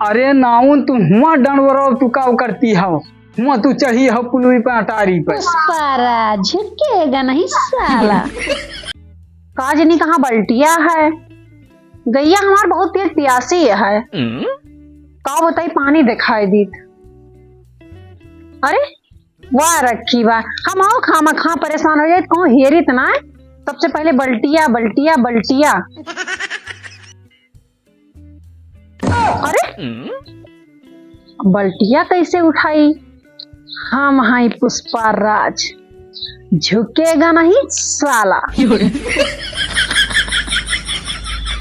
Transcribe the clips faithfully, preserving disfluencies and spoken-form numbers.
अरे नाउन, तू हुआ डंडवरव, तू का करती हव? हुआ तू चढ़ी हव पुलवी पे, अटारी पे। पुष्पा राज झुकेगा नहीं साला। का जनी कहाँ बल्टिया है? गैया हमार बहुत तेज प्यासी है। का बताई, पानी दिखाई दीत। अरे, वाह रखी बा, हम आओ खामा खा परेशान हो जाए, कहूँ हेरित ना। सबसे पहले बल्टिया, बल्टिया, बल्टिया। अरे, बल्टिया कैसे उठाई? हम हई पुष्पा राज, झुकेगा नहीं साला।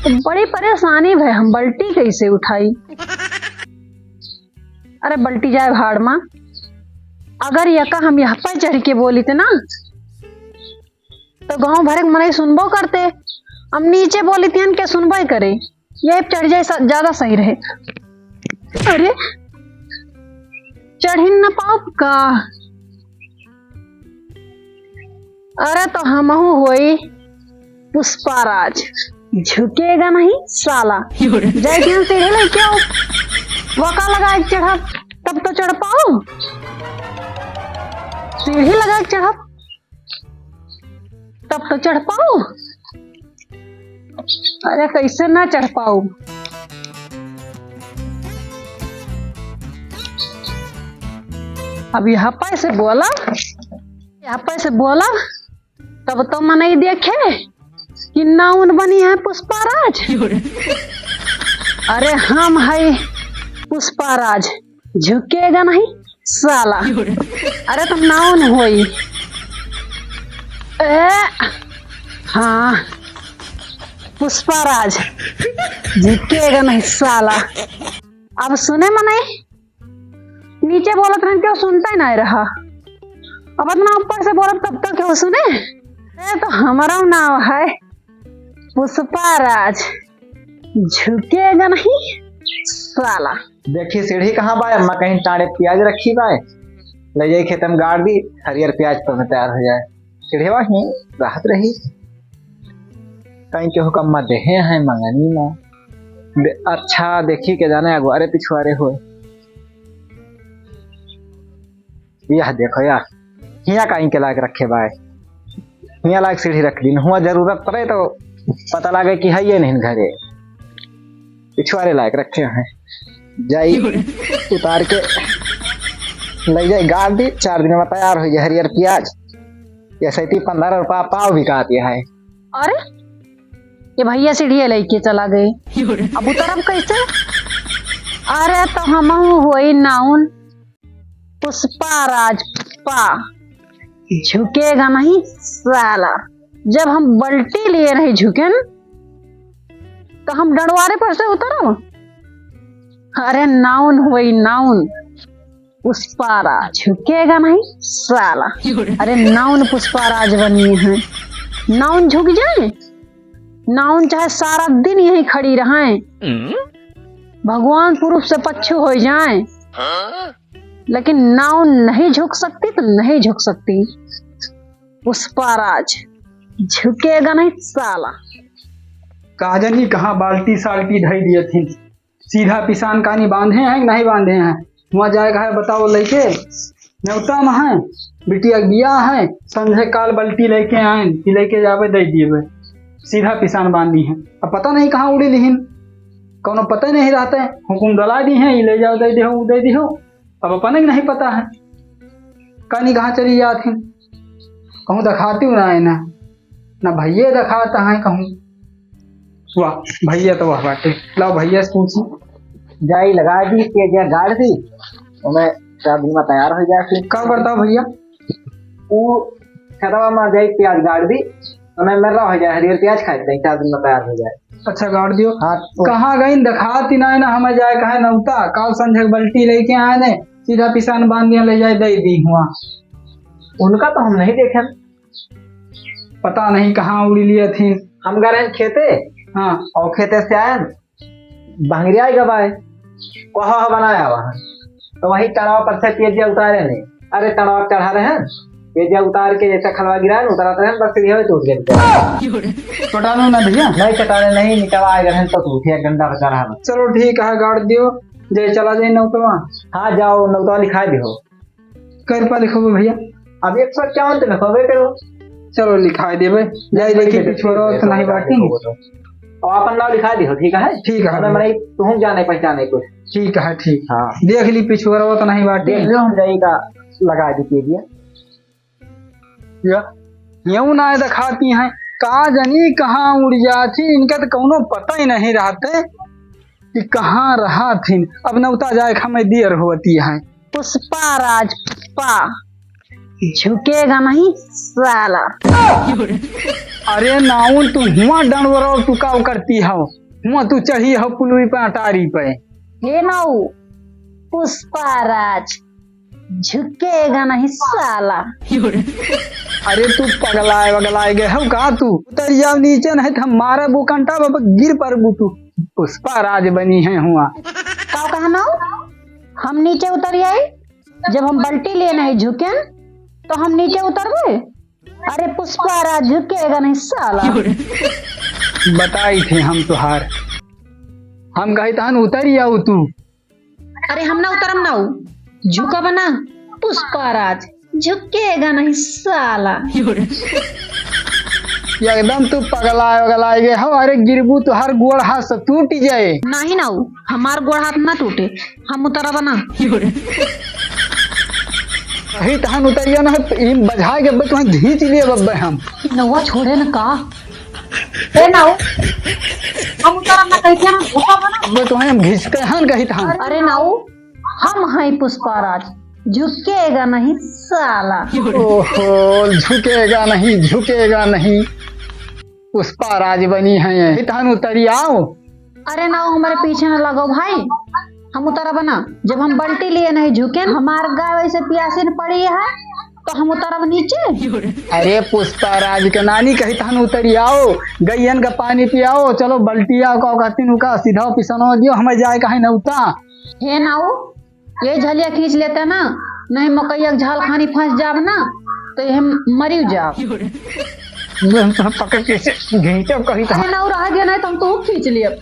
बड़ी परेशानी भय, हम बल्टी कैसे उठाई? अरे बल्टी जाए भाड़ मा, अगर यका हम यहाँ पर चढ़ के बोलित ना, तो गाँव भरे के मनई सुनबो करते। हम नीचे बोलित हन के सुनबो करे, ये चढ़ जाए स-, ज्यादा सही रहे। अरे, चढ़ी न पाओ का? अरे तो हमहू होई पुष्पा राज, झुकेगा नहीं साला। जय किरण सीढ़ी लेके आओ, वका लगा के चढ़ब, तब तो चढ़ पाओ। सीढ़ी लगा के चढ़ब, तब तो चढ़ पाओ। अरे कैसे ना चढ़ पाओ? अब यहाँ पे से बोला, यहाँ पे से बोला, तब तो मनई देखे कि नाउन बनी है पुष्पा राज। अरे हम है पुष्पा राज, झुकेगा नहीं साला। अरे तो नाउन होई। ए, हाँ, पुष्पा राज, झुकेगा नहीं साला। अब सुने मनई, नीचे बोलत रहन, केहू सुनता ही नहीं रहा। अब इतना ऊपर से बोलब, तब तक केहू सुने? ए, तो हमारा नाम है पुष्पा राज, झुकेगा नहीं साला। देखी सीढ़ी कहाँ बा, अम्मा कहीं टाड़े प्याज रखी बा, ले जाई खेत में गाड़ दी, हरियर प्याज पर में तैयार हो जाए। सीढ़ी वहीं रहत रही, कहीं केहू का अम्मा देहे हैं मंगनी में। दे-, अच्छा देखी के जाने अगुआरे पिछुआरे होए। यह देखो यार, हिया का इनके लायक रखे बाय, हिया लायक सीढ़ी रख दीन, हुआ जरूरत पड़े तो पता लागे कि है ये नहीं घरे, पिछुआरे लायक रखे हैं। जाई उतार के ले जाई गाड़ दी, चार दिन में तैयार हो जाए हरियर प्याज। ये सैती पंद्रह रुपया पाव बिकात है। अरे, ये भैया सीढ़ी लेके चला गए, अब उतरब कैसे? अरे, तो हमहू होई नाउन पुष्पा राज पा, झुकेगा नहीं साला। जब हम बल्टी लिए नहीं झुकेन, तो हम डंडवारे पर से उतरब? अरे नाउन होई नाउन, पुष्पा राज झुकेगा नहीं साला। अरे नाउन पुष्पा राज बनी है, नाउन झुक जाए? नाउन चाहे सारा दिन यहीं खड़ी रहें, भगवान पुरुष से पच्छू हो जाए, लेकिन नाउन नहीं झुक सकती तो नहीं झुक सकती। पुष्पा राज झुकेगा नहीं साला। का जनी कहाँ बाल्टी साल्टी धई दिए थी। सीधा पिसान कानी बांधे हैं कि नहीं बांधे हैं? वहाँ जाए का है बताओ लइके, नेवता में है, बिटिया के बियाह है, संझे काल बल्टी लेके आए कि लेके जावे दे दिए। सीधा पिसान बांधी है, अब पता नहीं कहाँ उड़ी लिहिन, कौनो पता नहीं रहते, हुकुम दला दी है, ये ले जाओ दे दिहो, वो दे दिहो, अब अपने के नहीं पता है, कानी कहाँ चली जात है, कहूँ दिखाती हूँ ना है ना। ना भैया देखात हैं कहूँ। वाह, भैया तो वह बाटे। लाओ भैया से पूछी। जाई लगा दी, तेजिया गाड़ दी, ओमे चार दिन में तैयार हो जाए फिर। का करता हो भैया? वो खेतवा में जाई प्याज गाड़ दी, ओमे मेरा हो जाए, हरियर प्याज खाए दी, चार दिन में तैयार हो जाए। अच्छा, गाड़ दियो। हाँ, तो कहाँ गई? देखात ही ना है ना, हमें जाए कहे नौता, काल संझे बल्टी लेके आए ने, सीधा पिसान बांध दिया, ले जाए, दे दी हुआ। उनका तो हम नहीं देखे। पता नहीं कहाँ उड़ी लिए थी। हम गए रहेन खेते। हाँ। और खेते से आए, बहंगरिया ही गवाए। कहा है बनाया हुआ है। तो वही तड़ाव पर से तेजिया उतारे नहीं। अरे तड़ाव चढ़ा रहे हैं। ये जब उतार के जैसा खलवा गिरा ना, उतारा उतारा बस ये टूट गया। चटानो ना भैया। नहीं चटाने नहीं, निकलवा आएगा, हम तो टूट गया, गंदा बचा रहा बस। चलो ठीक है, गाड़ दियो, जय चला जाए नौतवा। हाँ जाओ, नौतवा लिखा दे हो। कै रुपया लिखोगे भैया? अब एक सौ इक्यावन तो लिखोगे करो। चलो लिखा देबे, जाए देखी पिछुआरा तो नहीं बाटी। और अपन नाम लिखा दियो, ठीक है? ठीक है। हमें मने तुम जाने पहचाने कुछ। ठीक है, ठीक। हाँ। देख ली पिछुआरा तो नहीं बाटी। देख लो, हम जाई का लगा दी के दिया। या, यूं ना दिखाती हैं, का जानी कहाँ उड़ जाती, इनका तो कौनो पता ही नहीं रहते कि कहाँ रहा थिन। अब नौता जाए हमें दियर होती है। पुष्पा राज पुष्पा, झुकेगा नहीं साला। अरे नाउन, तू हुआ डंडवरो, तू का करती हो? हुआ तू चढ़ी हो पुलवी पे, अटारी पे। हे नाऊ, पुष्पा राज, झुकेगा नहीं साला। अरे तू पगलाए वगलाए गए हो का तू? उतर जाओ नीचे, नहीं तो हम मारे बुकंटा बाबा, गिर पर तू। पुष्पा राज बनी है हुआ। का कहा नाऊ? हम नीचे उतर आए, जब हम बल्टी लिए नहीं झुकेन, तो हम नीचे उतरबे? अरे पुष्पा राज झुकेगा नहीं साला। बताई थे हम तुहार, हम कही तहन उतर ही आओ तू। अरे हम ना उतरम नाऊ, झुकब ना, पुष्पा राज झुकेगा नहीं साला। एकदम तू पगलाए वगलाए गए हो। अरे गिरबू तो हर गोड़ हाथ से टूट जाए। नहीं नाऊ, हमार गोड़ हाथ ना टूटे, हम उतरब ना। कही तहन उतरिया ना, ई बझाए के बस तुहें घींच लिए बब्बे हम। नौवा छोड़े न का? ए नाऊ, हम उतरब ना कही थी ना, धोखा बना। बब्बे तुहें हम घींचते हन कही तहन। अरे नाऊ, हम हैं पुष्पा राज, झुकेगा नहीं साला। ओहो, झुकेगा नहीं, झुकेगा नहीं। पुष्पा राज बनी है, तहन उतरी आओ। अरे नाऊ, हमारे पीछे न लगो भाई, हम उतरब ना। जब हम बल्टी लिए नहीं झुकेन, हमार गाय वैसे पियासी न पड़ी है, तो हम उतरब नीचे। अरे पुष्पा राज के नानी कही तहन उतरी आओ, गैयन का पानी पियाओ, चलो बल्टी आओ, का कहती नु का सीधा पिसनो दियो, हमें जाए का है नौता। हे नाऊ, ये झलिया खींच लेते ना, नहीं मकइया के झाल खानी फंस जाब ना, तो ये हम मरी जाब। पकड़ के से घींचब कही तो। अरे ना, रह गया नहीं तो हम तो खींच लियब।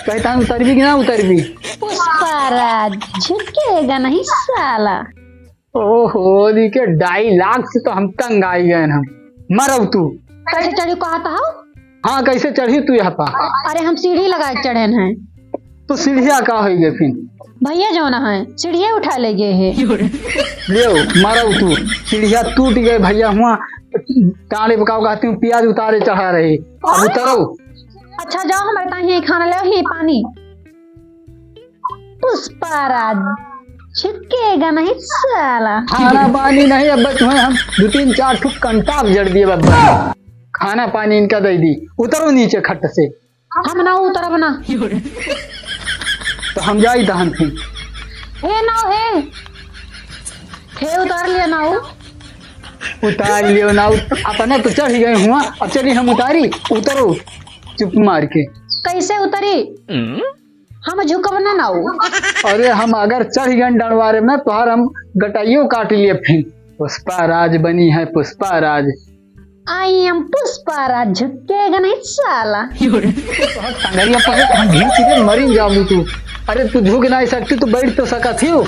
कही तो हम उतरबी कि ना उतरबी? पुष्पा राज झुकेगा नहीं साला। ओहो, दी के dialogue से तो हम तंग आई गए हम। मरब तू। कैसे चढ़ी कहत हो? हाँ, कैसे चढ़ी तू यहाँ पा? अरे, हम सीढ़ी लगा के चढ़ेन हैं। तो सीढ़िया का होई गए फिर? भैया जौन है, सीढ़िया उठा ले गए हैं। लियो, मरब तू। सीढ़िया टूट गए भैया, हुआ टाँड़े बकाओ कहती हूँ, प्याज उतारे चढ़ा रही। अब उतरो। अच्छा, जाओ, हमारे ताई ही खाना ले, ही पानी। पुष्पा राज झुकेगा नहीं साला। खाना पानी नहीं, अब तुम्हें हम दो तीन चार ठो कंटाप जड़ दिए बब्बा। खाना पानी इनका दे दी। उतरो नीचे खट से। हम ना उतरब ना। तो हम जाई तहन फिर। हे नाऊ, हे। हे उतार लिया नाऊ। उतार लियो नाऊ, अपना तो चढ़ गए हुआ, अब चली हम उतारी, उतरो चुप मार के। कैसे उतरी? हम झुकब ना नाऊ। अरे हम अगर चढ़ गए डंडवारे में, तोहार हम गटाइयो काट लिए फिर। पुष्पा राज बनी है, पुष्पा राज। I am पुष्पा राज, झुकेगा नहीं साला। तोहार टंगरिया पर हम घींच के मरी जाबू तू। अरे तू झुक नहीं सकती, तू बैठ तो सकत ही हो।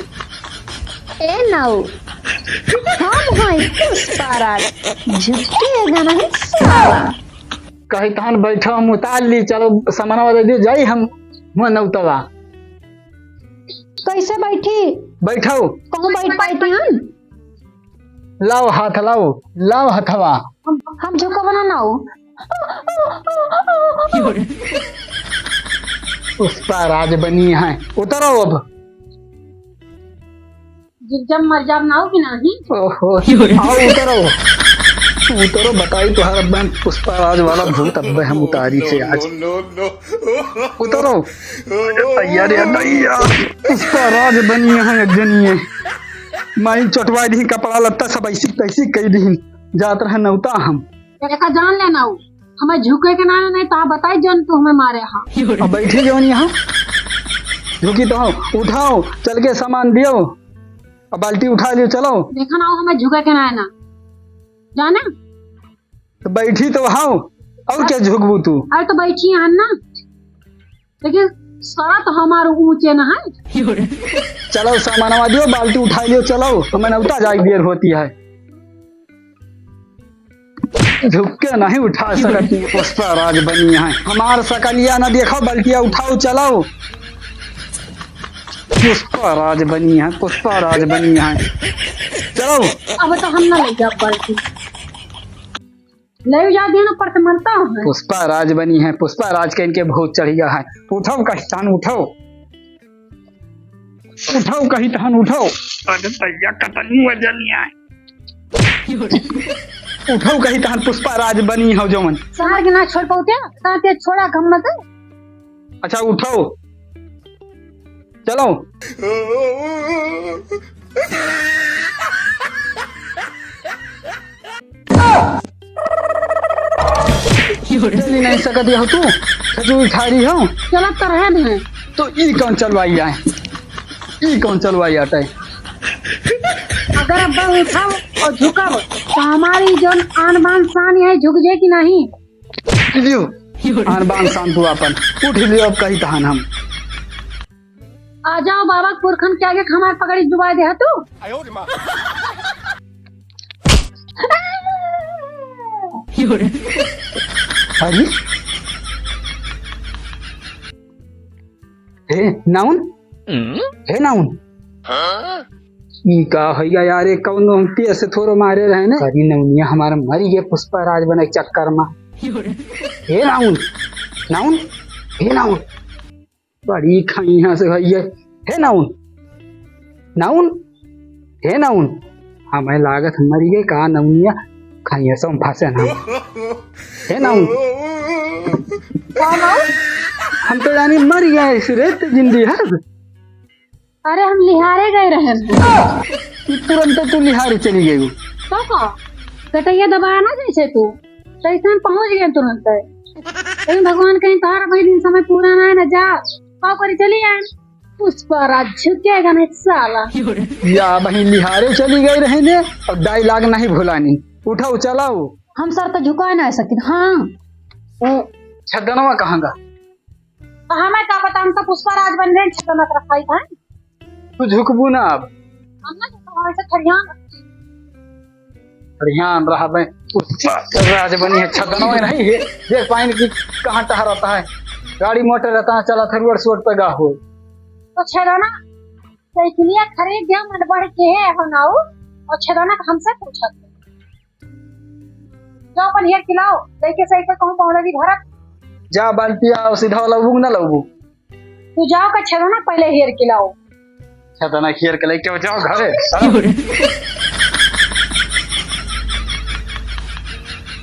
ए नाऊ, हम हैं पुष्पा राज, झुकेगा नहीं साला। कही तहन बैठो, हम उतार ली, चलो सामानवा दे दियो, जाई हम हुआ नौतवा। कैसे बैठी? बैठो। कहूँ बैठ पाई थी हम? लाओ हाथ, लाओ, लाओ हथवा। हम, हम झुकब ना नाऊ। पुष्पा राज बनी है, उतरो अब। जब, जब मर जाब नाऊ कि नहीं? ओहो, आओ उतरो। उतरो, बताई तोहार अब हम पुष्पा राज वाला भूत अब हम उतारी से आज। उतरो। तैयार है, तैयार। पुष्पा राज बनी है एक जनी है। माई चटवाई दी, कपड़ा लत्ता सब ऐसी तैसी कई दी। जात रहे नौता हम। देखा जान लेना हो, हमें झुके के ना, नहीं तो आप बताई जौन तू हमें मारे हा। अब बैठी जौन यहाँ। झुकी तो हो, उठाओ, चल के सामान दियो। अब बाल्टी उठा लियो, चलो। देखा ना, हमें झुका के ना है ना, जाना। तो बैठी तो हाउ, और क्या झुकबू तू? अरे तो बैठी है ना, लेकिन सरा तो हमार ऊंचे ना है। चलो सामानवा दियो, बाल्टी उठा लियो, चलो, हमें नौता जाए देर होती है। झुक के नहीं उठा सकती, पुष्पा राज बनी है। हमार सकलिया ना देखो, बल्टिया उठाओ, चलो। पुष्पा राज बनी है, पुष्पा राज बनी है। चलो। अब तो हम ना ले जाब बाल्टी। ले जा देना पर तो मरता है। पुष्पा राज बनी है, पुष्पा राज के इनके भूत चढ़ गया है। उठो कहितान, उठो। उठो कहितान, उठो। अरे तैया कतनी वजन है। उठो कहितान, पुष्पा राज बनी हो जवन। सार के ना छोड़ पाओ क्या? सार के छोड़ा कम मत। अच्छा उठो, चलो। चली नहीं सकत हो तू, खजूर खा रही हो। चलत तो रहे हैं। तो ई कौन चलवाई आए? ई कौन चलवाई आटे? अगर अब उठब और झुकब तो हमारी जौन आन बान शान है, झुक जाए कि नहीं? लियो, आन बान शान तू अपन उठ लियो। अब कहितान हम। आ जाओ बाबा, पुरखन के आगे हमार पगड़ी डुबा दे तू। अरे, हे नाउन, हे नाउन, ई का हैया यार, ये कौनो हम तेज से थोड़ो मारे रहे ने। अरे नौनिया हमारा मरी गए पुष्पा राज बने के चक्कर में। हे नाउन, नाउन, हे नाउन, बड़ी खैया से भैया। हे नाउन, नाउन, हे नाउन, हमें लागत मरी गए का नौनिया, खैया से हम फंसे ना। हे नाउन, का नाउन? हम तो जानी मर गए, इस रेत जिंदी है। अरे हम लिहारे गए रहे हैं। ई तुरंत तू लिहारे चली गई। तो का? कटैया दबाया ना जैसे तू, तैसे हम पहुंच गए तुरंत। लेकिन भगवान कहीं तोहरा वही दिन समय पूरा ना है ना, जा। का करी, चली आए। पुष्पा राज झुकेगा नहीं साला। या बहिन लिहारे चली गई रही ने, और डायलॉग नहीं भुलानी। उठाओ, चलाओ। हम सर तो झुका ना सकित। हाँ। वो छगनवा कहाँ गा? तो हमें का पता, हम तो पुष्पा राज बन रहे हैं, छगनवा रखा ही था। तू झुकबू ना अब। हम ना झुकबू, ऐसे ठरियान रखी। ठरियान रहा बे, पुष्पा राज बनी है, छगनवा नहीं है। देख पाइन कि कहाँ टहरता है, गाड़ी मोटर रहता है, चला था रोड सोड पे गा हो। तो छगना साइकिलिया खरीद दिया, मन बढ़ के है हो नाऊ, और छगना का हमसे पूछत। जाओ अपन हेर के लाओ, लेके साइकिल कहूँ पहुँचा दी भरत। जा बाल्टिया और सीधा लउबू कि ना लउबू? तू जाओ का छेदना पहले हेर के लाओ। छेदना हेर के लेके जाओ घरे।